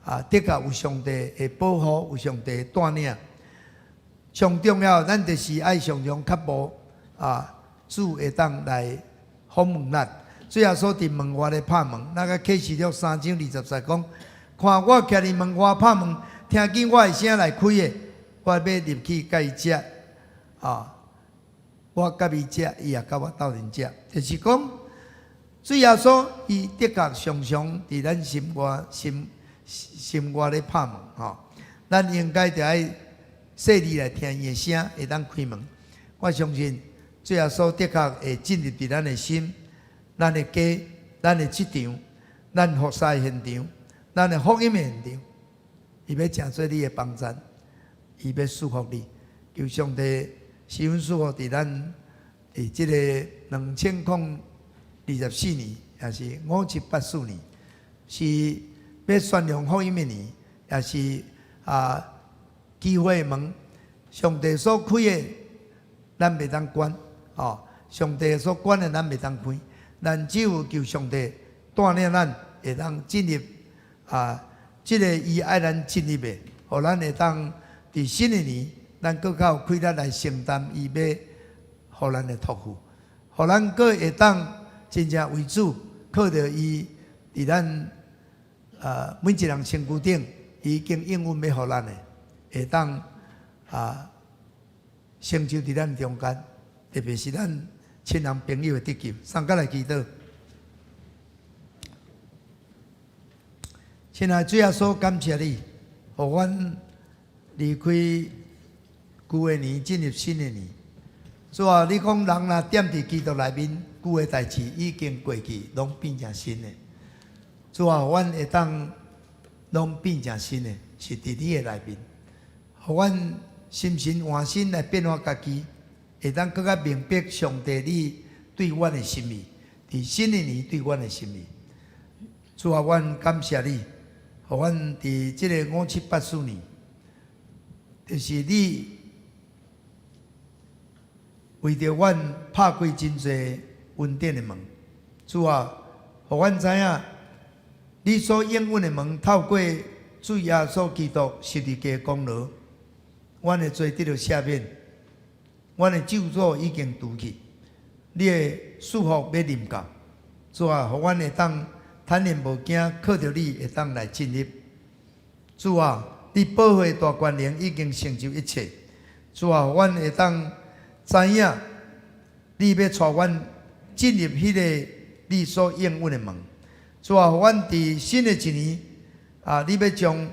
B: 啊，的確有上帝的保護，有上帝的帶領。上重要，咱就是愛常常腳步啊，主會當來訪問咱。主耶穌佇門外咧拍門，那个啟示錄3章20節講：看我徛佇門外拍門，聽見我的聲來開的，我欲入去佮伊食，啊，我佮伊食，伊也佮我鬥陣食。就是講，主耶穌伊的確常常佇咱心外心心外咧拍門，吼，咱應該著愛細膩來聽伊的聲，會當開門。我相信主耶穌的確會進入佇咱的心、咱的家、咱的職場、咱服侍的現場、咱的福音的現場，伊欲成做你的幫贊，伊欲祝福你。求上帝賜恩賜福佇咱佇這个2024年，也是5784年，是欲宣揚福音的年，也是機會門，上帝所開的，咱袂當關，哦，上帝所關的，咱袂當開。咱只有求上帝帶領咱，會當進入這个伊愛咱進入的，予咱會當佇新的年，咱閣較有氣力來承擔伊欲予咱的託付，予咱閣會當真正為主，靠著伊佇咱每一人身軀頂，伊已經應允欲予咱的，會當成就佇咱中間，特別是咱親人朋友的得救。送過來祈禱。親愛的主耶穌，感謝你，予阮離開舊的年，進入新的年。主啊，你講人若踮佇基督內面，舊的代誌已經過去，攏變成新的。主啊，阮會當攏變成新的，是佇你的內面，予阮心神換新來變化家己，會當閣較明白上帝你對阮的心意，佇新的年對阮的心意。主啊，阮感謝你，予阮佇這个5784年，就是你為著阮拍開真濟恩典的門。主啊，予阮知影，你所應允的門，透過主耶穌基督十字架功勞，阮的罪得著赦免，阮的咒詛已經除去，你的祝福欲臨到。主啊，予阮會當坦然無驚，靠著你會當來進入。主啊，你寶血大權能已經成就一切。主啊，阮會當知影，你欲帶阮進入彼个你所應允的門。主啊，阮佇新的一年啊，你欲將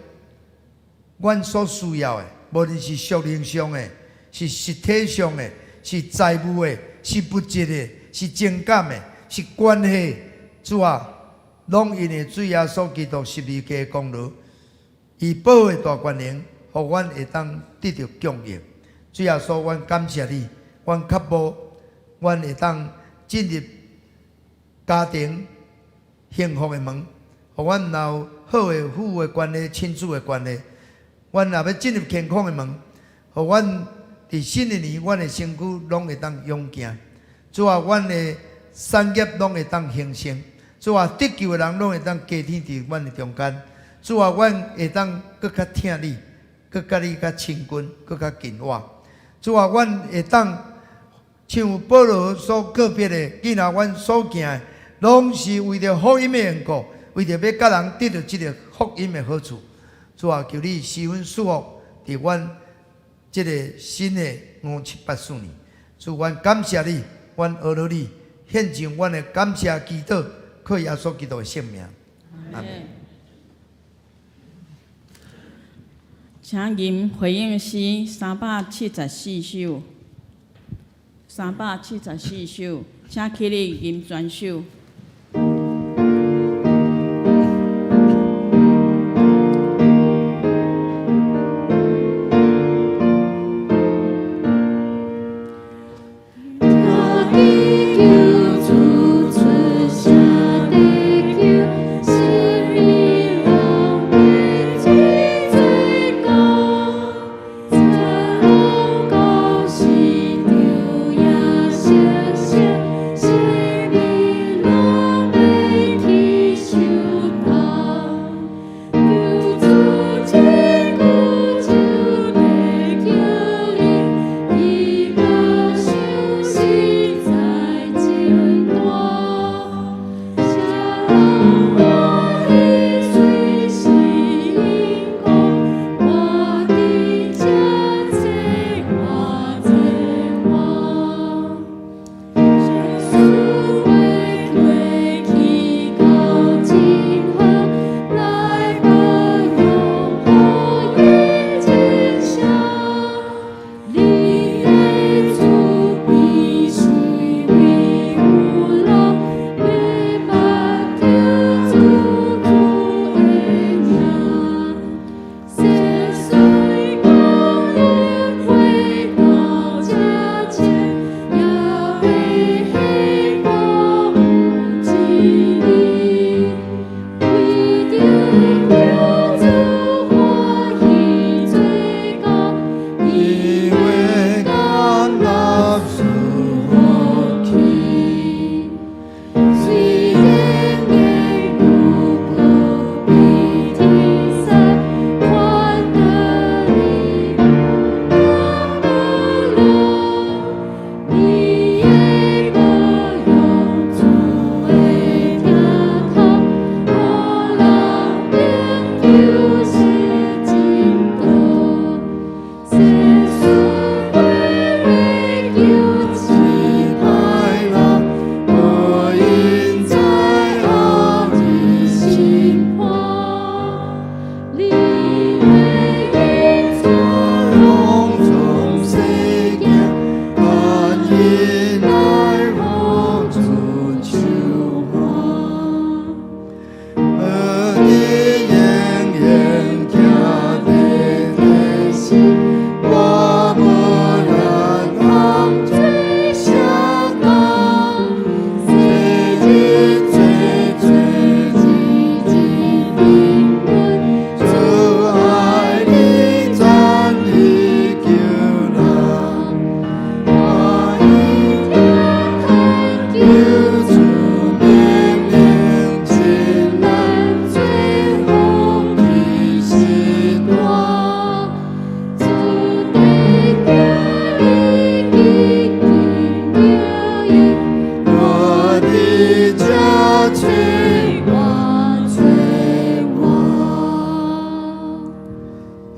B: 阮所需要的，無論是屬靈上的，是實體上的，是財務的，是物質的，是情感的，是關係，主啊，攏因為主耶穌基督十字架功勞，伊寶血大權能，予阮會當得著供應。主耶穌，阮感謝你，阮渴慕，阮會當進入家庭幸福的門，予阮有好的夫婦的關係、親子的關係。阮若欲進入健康的門，予阮佇新的年，阮的身軀攏會當勇健。主啊，阮的產業攏會當興盛。主啊，得救的人攏會當加添佇阮的中間。主啊，阮會當閣較疼你，閣佮你較親近，閣較近活。主啊，阮會當像保羅所告別的，既然阮所行的，攏是為著福音的緣故，為著欲佮人得著這个福音的好處。主啊，求你施恩賜福佇阮這个新的5784年。主，阮感謝你，阮阿羅你，獻上阮的感謝祈禱，靠耶穌基督的聖名。阿們。
A: 請吟回應詩374首，374首，請起立吟全首。
C: 聽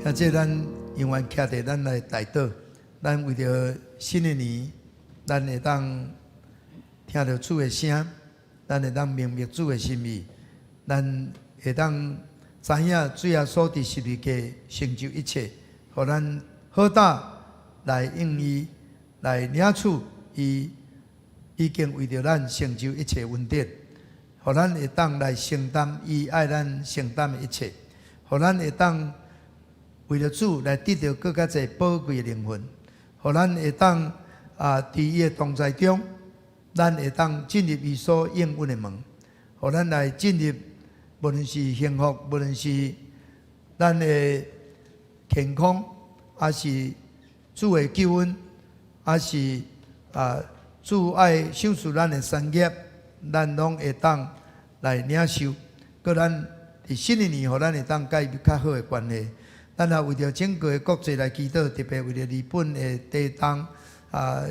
B: 兄弟，咱永遠徛佇咱來代禱，咱為著新的年，咱會當聽著主的聲，咱會當明白主的心意，咱會當知影主耶穌佇十字架成就一切，予咱好膽來應伊，來領取伊已經為著咱成就一切恩典，予咱會當來承擔伊愛咱承擔的一切，予咱會當為著主來得著閣較濟寶貴的靈魂，予咱會當佇伊的同在中，咱會當進入伊所應允的門，予咱來進入，無論是幸福，無論是咱的健康，抑是主的救恩，抑是主愛賞賜咱的產業，咱攏會當來領受。閣咱佇新的年，予咱會當佮伊較好的關係。咱也為著整個的國際來祈禱，特別為著日本的地動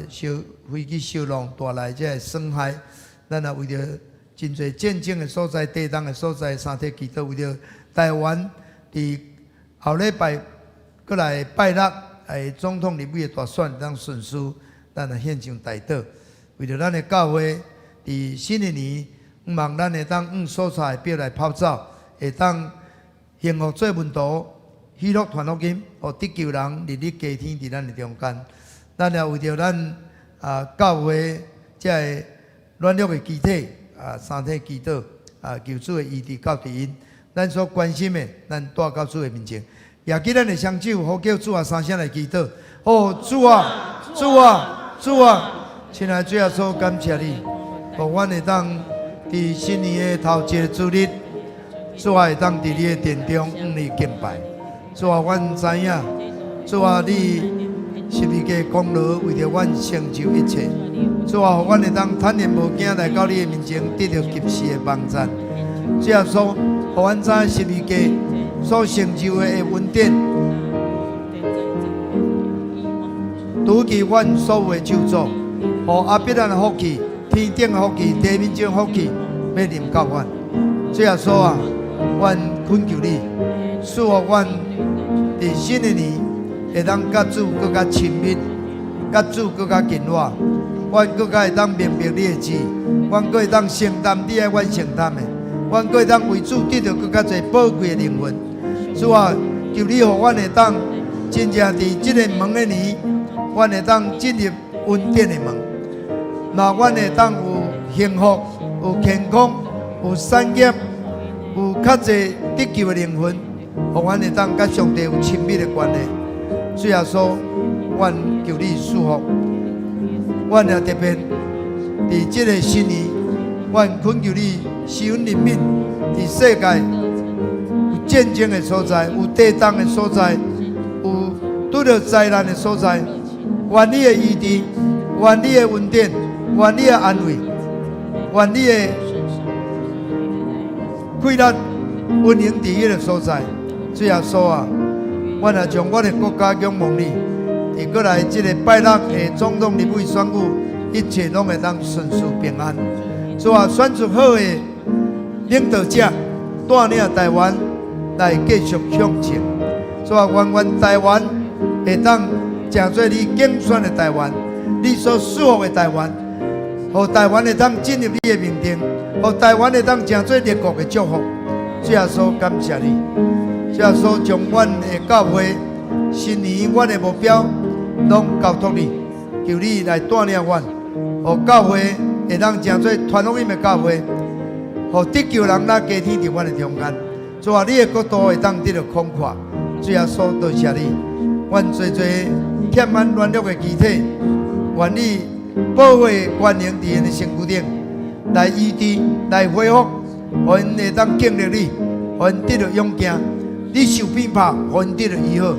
B: 小飛機小浪帶來這个損害，咱也為著真濟戰爭的所在、地動的所在，三體祈禱，為著台灣佇後禮拜閣來拜六總統立委的大選當順遂，咱也獻上代禱。為著咱的教會佇新的年，向望咱會當往所在的表來跑走，會當幸福做門徒，喜樂傳福音，予得救人日日加添佇咱的中間。咱也為著咱教會這个軟弱的肢體三體祈禱求主的醫治到佇𪜶。咱所關心的，咱帶到主的面前。舉起咱的雙手，呼叫主啊，三聲來祈禱。哦，主啊，主啊，主啊！親愛的主耶穌，感謝你，予阮會當佇新年的頭一个主日，主啊會當佇你的殿中向你敬拜。主啊，阮知影，主啊，你十字架功勞為著阮成就一切。主啊，予阮會當坦然無驚來到你的面前，得著及時的幫助。主耶穌，予阮知影十字架所成就的恩典，拄及阮所有的咒詛，予亞伯蘭的福氣、天頂的福氣、地面上的福氣，欲臨到阮。主耶穌啊，阮懇求你，賜予阮佇新的年會當佮主閣較親密，佮主閣較近倚，阮閣較會當明白你的旨，阮閣會當承擔你愛阮承擔的，阮閣會當為主得著閣較濟寶貴的靈魂。主啊，求你予阮會當真正佇這个門的年，阮會當進入恩典的門，那阮會當有幸福、有健康、有產業、有較濟得救的靈魂，予阮會當佮上帝有親密的關係。主耶穌，阮求你賜福，阮也特別佇這个新年，阮懇求你施恩憐憫，佇世界有戰爭的所在，有地動的所在，有拄著災難的所在，願你的醫治，願你的恩典，願你的安慰，願你的氣力運行佇彼个所在。主耶穌啊，阮也將阮的國家仰望你，佇過來這个拜六的總統立委選舉，一切攏會當順遂平安。主啊，選出好的領導者，帶領台灣來繼續向前。主啊，願阮台灣會當成做你揀選的台灣，你所賜福的台灣，予台灣會當進入你的命定，予台灣會當成做列國的祝福。主耶穌，感謝你。主耶穌，將阮的教會新年阮的目標攏交託你，求你來帶領阮，予教會會當成做傳福音的教會，予得救人來加添佇阮的中間。主啊，你的國度會當得著擴闊。主耶穌，多謝你，阮濟濟欠滿軟弱的肢體，願你保血權能佇𪜶的身軀頂，來醫治、來恢復，予𪜶會當經歷你，予𪜶得著勇健。你受鞭打，予𪜶得著醫好；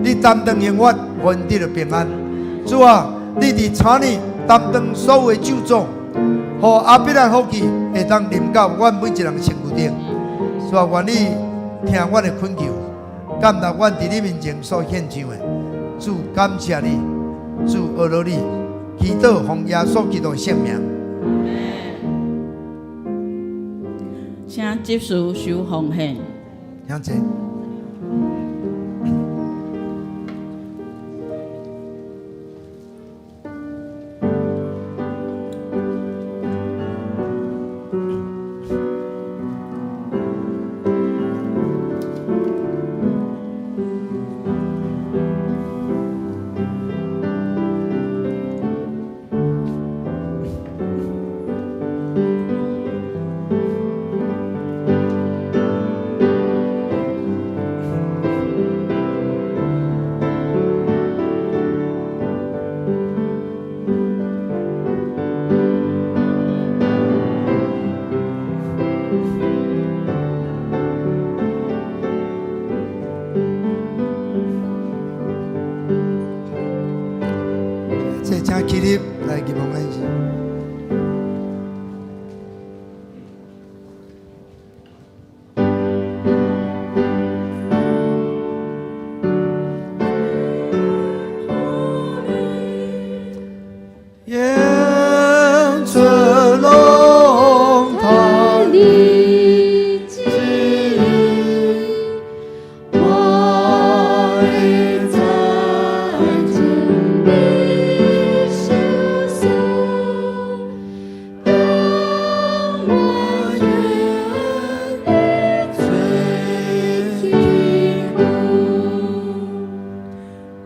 B: 你擔當刑罰，予𪜶得著平安。主啊，你佇草裡擔當所有的咒詛，予亞伯蘭福氣會當臨到阮每一人身軀頂。主啊，願你聽阮的懇求，感謝阮佇你面前所獻上的。主感謝你，主阿羅你，祈禱奉耶穌基督的聖名。
A: 請執事收奉獻。
B: 請坐。請起立來入望宴席。演出龍他
C: 的旨意，我會在真理受洗，當我願意最苦。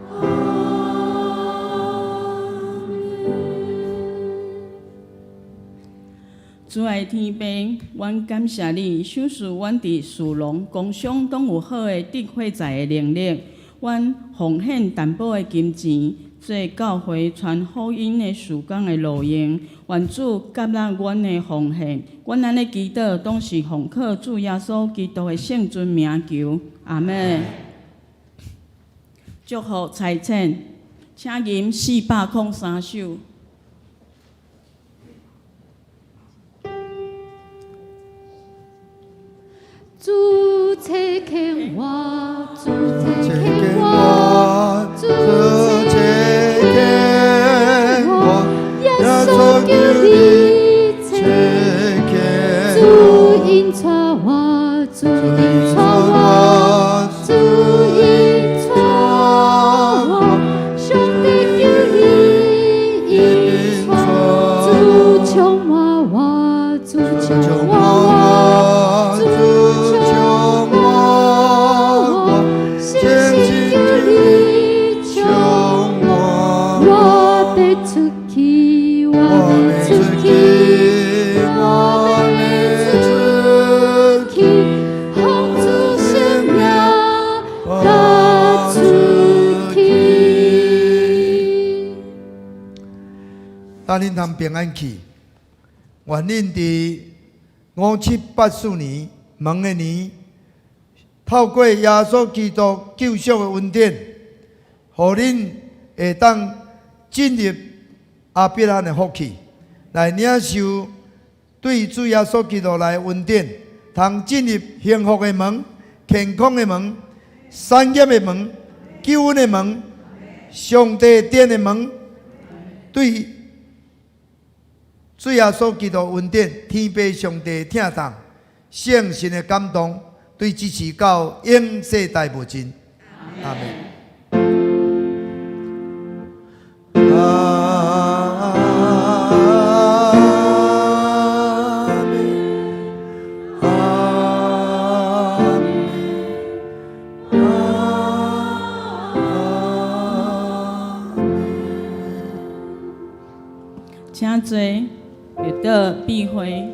C: 阿門。
A: 主愛天父，阮感謝你，賞賜阮佇士農、工商攏有好的得貨財的能力。阮奉獻淡薄的金錢，做教會傳福音的事工的路用。願主接納阮的奉獻，阮按呢祈禱，攏是奉靠主耶穌基督的聖尊名求。阿們。祝福差遣，請吟403首。
C: 主差遣我，主差遣我，主差遣我，耶穌求你差遣，主引帶我，主引帶我，主引帶我，上帝求你引帶，主充滿我，主充滿我，主充滿我，聖神求你充滿我，欲出去，我欲出去，我欲出去，奉主聖名踏出去。
B: 帶恁通平安去，願恁佇5784年門的年，透過耶穌基督救贖的恩典，予恁會當進入亞伯拉罕的福氣，來領受對主耶穌基督來的恩典，通進入幸福的門、健康的門、產業的門、救恩的門、上帝殿的門，對主耶穌基督恩典，天父上帝疼痛，聖神的感動，對支持到永世代無盡。阿們。阿們，阿們，阿們。
A: 請坐，綠島閉會。